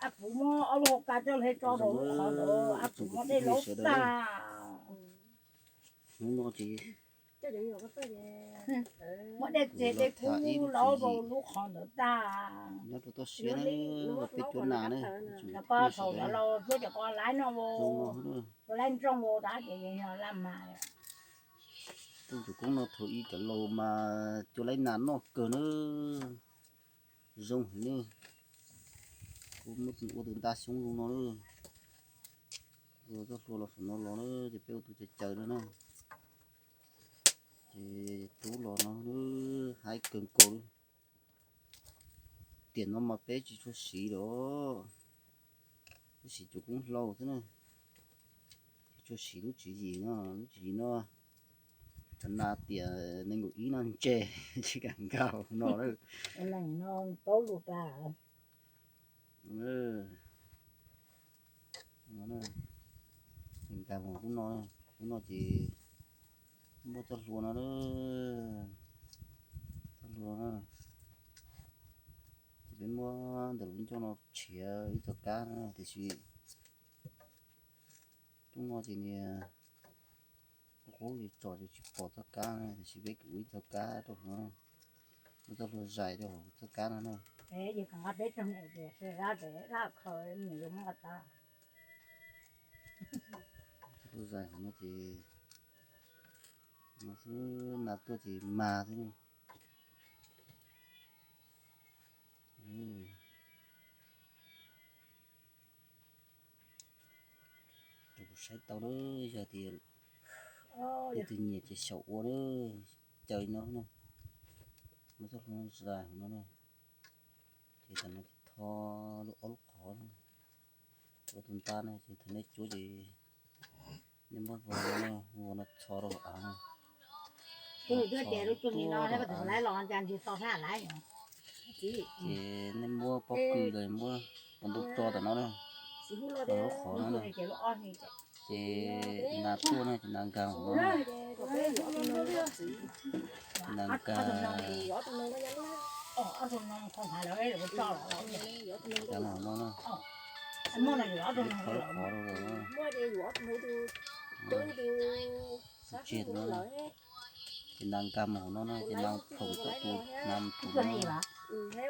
Ab Puv muab ob lub hauv kas coj hle tso rau lub qhov ntawd, Ab Puv muab dej laub tag. Hnub no ces muab dej txiag dej kub laub rau lub qhov ntawd tag. Nyob rau toj siab na, peb cuab nas na, cov ko thaum los cuab cov ko laib no, cuab laib ntsooj tab ces yog laj mas. Tus koob no thaum ub cov laus mas cuab laib nas noj kawg na, zoo heev na. Kuv muab ua tus nta xyoob zoo no na, ua txoj hlua los saum no los na, ces peb ua tus caws caws no na. Ces tub los no haib kawg nkaus li. Tiam no mas peb tsis tshua siv lawm, peb siv cov koob hlau xwb na. Tsis tshua siv lub tswv yim no, lub tswv yim no cov nas tiam nees nkaum ib no ntse, tsis kam nkag no lawm. Nkag mus lub no, lub no ces muab txoj hlua no, txoj hlua no, ces peb muab ntawm lub ncauj no tshiav ib txoj kab na, tiam sis lub no ces niag qub qub tsom ces tsis pom txoj kab na, tiam sis peb ua ib txoj kab rau hauv, muab txoj hlua zais rau hauv txoj kab no na. Txoj hlua zais hauv no ces no xwb, nas tuaj ces mag xwb na. Rau kuv saib tau na, yog tias leej twg nyiam ces xyaum ua na, caw li no na, muab txoj hlua zais hauv no na, ces tam no ces tho lub ob lub qhov na, ua tus nta na, ces thaum nej cuab ces nej muab vos no, vos no txho rau hauv av na. Ces nej muab pob kws los muab pob ntoo tso tam no na, tso lub qhov no na. Ces nas tuaj na, ces nas nkag hauv no, nas nkag, nkag hauv no na, tso lub qhov rau na, tso tseg no na. Ces nas nkag mus hauv no na, ces nas phoom tau tus, nas phoom no,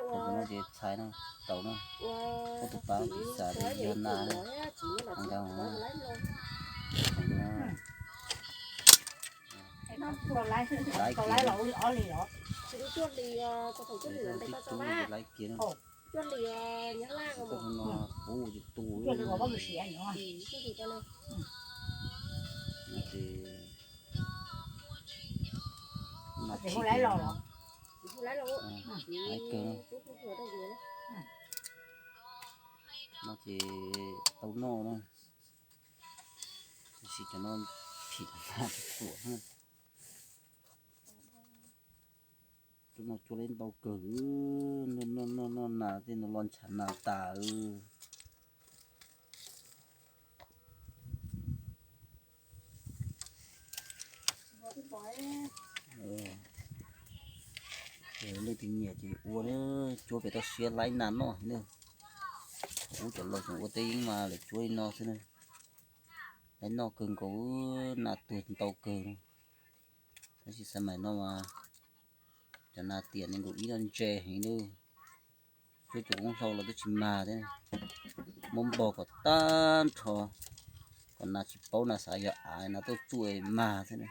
phoom no ces txhais na, tau na, muab tus pab xav tias yog nas, nas nkag mus no. Laib kiag, tib tug laib kiag na. Koj no puv tus tu no ces mas tsis laib kawg. No ces tau noj na, tab sis cov no phim tau nas tsis tuam na. Cov no cua laib ntau kawg, noj noj nas tej no los ntshav nas tas. Leej twg nyiam ces ua, cuab pem toj siab laib nas noj na. Ub, cov laus tseem ua teb yeeb mas lawv cuab li no xwb na. Laib noj kawg nkaus, nas tuag ntau kawg. Tab sis xav mas no mas cov nas tiam nees nkaum ib no ntse heev na. Cuab cov koob hlau los twb tsis mag thiab, muab npog kom tag nrho, kom nas tsis paub, nas xav yog av, nas tuaj tsuj mag xwb na.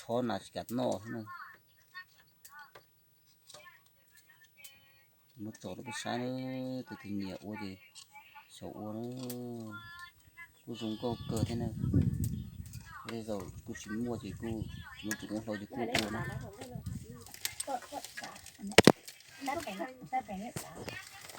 Rho nas tsis kam noj xwb na. Muab tso rau peb saib na, tus twg nyiam ua ces xyaum ua na. Kuj zoo nkauj kawg thiab na. Tej zaum kuj tsis muaj ces kuj tsis muaj tus koob hlau ces kuj ua na.